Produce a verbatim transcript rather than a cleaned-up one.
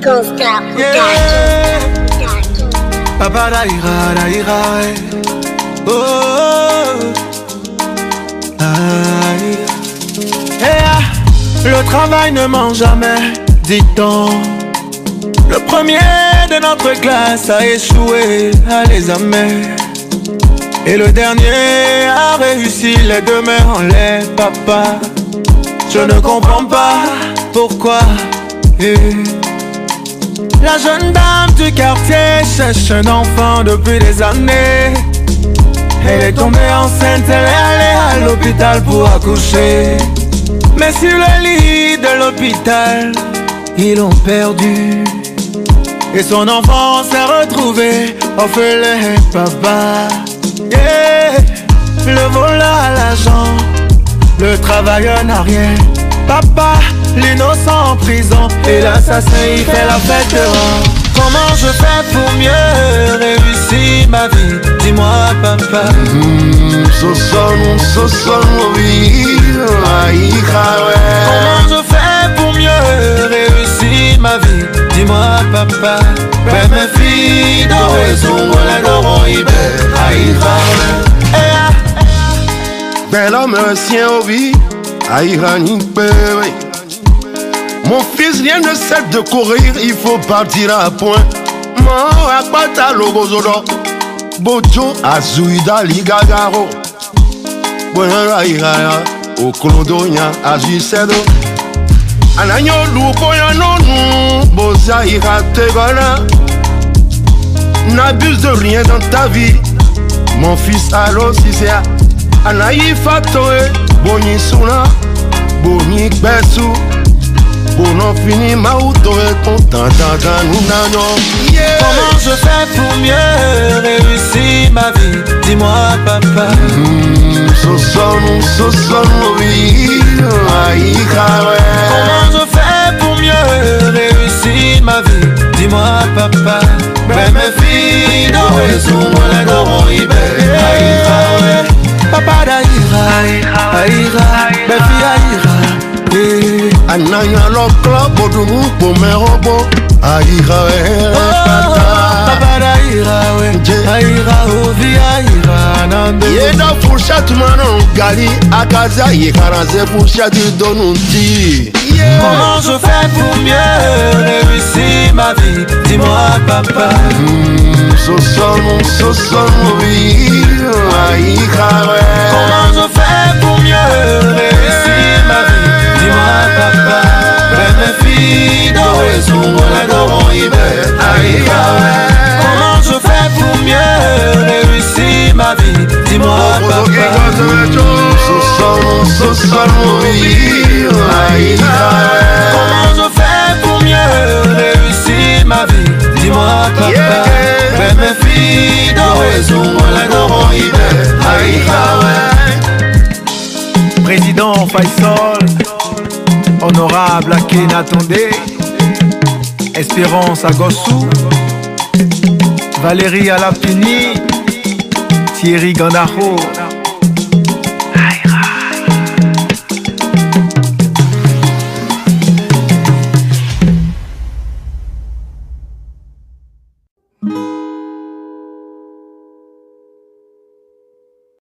Oscar. Yeah. Papa Daïra, Daïra, ouais. Oh, aïe. Eh, ah, le travail ne ment jamais, dit-on. Le premier de notre classe a échoué à l'examen. Et le dernier a réussi, les deux mains en l'air, papa. Je ne comprends pas pourquoi. Eh. La jeune dame du quartier cherche un enfant depuis des années. Elle est tombée enceinte, elle est allée à l'hôpital pour accoucher. Mais sur le lit de l'hôpital, ils l'ont perdu. Et son enfant s'est retrouvé orphelin, papa. Yeah. Le voleur a l'argent, le travailleur n'a rien. Papa, l'innocent en prison et l'assassin il fait la fête dehors. Comment je fais pour mieux réussir ma vie? Dis-moi, papa. Mm, sosonu, sosonu, oui. Aïe, ah ouais. Comment je fais pour mieux réussir ma vie? Dis-moi, papa. Bɛmɛ fi ɖo ezun wɛ lɛ ɖo hɔn yi bɛ ayixa wɛ. Eya. Bɛlɔ mɛ siɛn ovi ayixa ni kpe wɛ. Mon fils, rien ne sert de courir, il faut partir à point. Mɔ akpata logozo ɖɔ bojo azuida ligaga ho. Bóyá ayixa ya oklodó nya azisɛ́dó. Ananyɔ ɖu bóyá nɔnu bó zé ayixa tegɔ́ ná. N'abuse de rien dans ta vie, mon fils, alors si c'est à anayi fa tɔn e bó nyi sú ná bó nyi gbɛ́ sú. Bó nɔ fini Mawu tɔn e kpɔ́n dandandan nú ná nyɔ. Comment je fais pour mieux réussir ma vie? Dis-moi, papa. Mm, sosonu, sosonu, oui. Aïe, ah ouais. Comment je fais pour mieux réussir ma vie? Dis-moi, papa. Bɛmɛ fi ɖo ezun wɛ lɛ ɖo hɔn yi bɛ ayixa wɛ. Papa Daïra, ayixa, bɛfi ayixa. Ananya lɔ klɔ boɖunu gbomɛ xobo ayixa wɛ. Papa Daïra wɛ, ayixa ovi ayixa na do. Ye dɔ fourchette ma nɔ gali akaza yi xaranze fourchette donu ti. Comment je fais pour mieux réussir ma vie? Dis-moi, papa. Mm, sosonu, sosonu, oui. Aïe, ah ouais. Comment je fais pour mieux réussir ma vie? Dis-moi, papa. Bɛmɛ fi ɖo ezun wɛ lɛ ɖo hɔn yi bɛ ayixa wɛ. Comment je fais pour mieux réussir ma vie? Dis-moi, papa. Sosonu, sosonu, oui. Aïe, ah ouais. Comment je fais pour mieux réussir ma vie? Dis-moi, papa. Bɛmɛ fi ɖo ezun wɛ lɛ ɖo hɔn yi bɛ ayixa wɛ. Président Faisal, honorable Akhenaton Dey, Espérance Agossou, Valérie Alapini, Thierry Gandaro,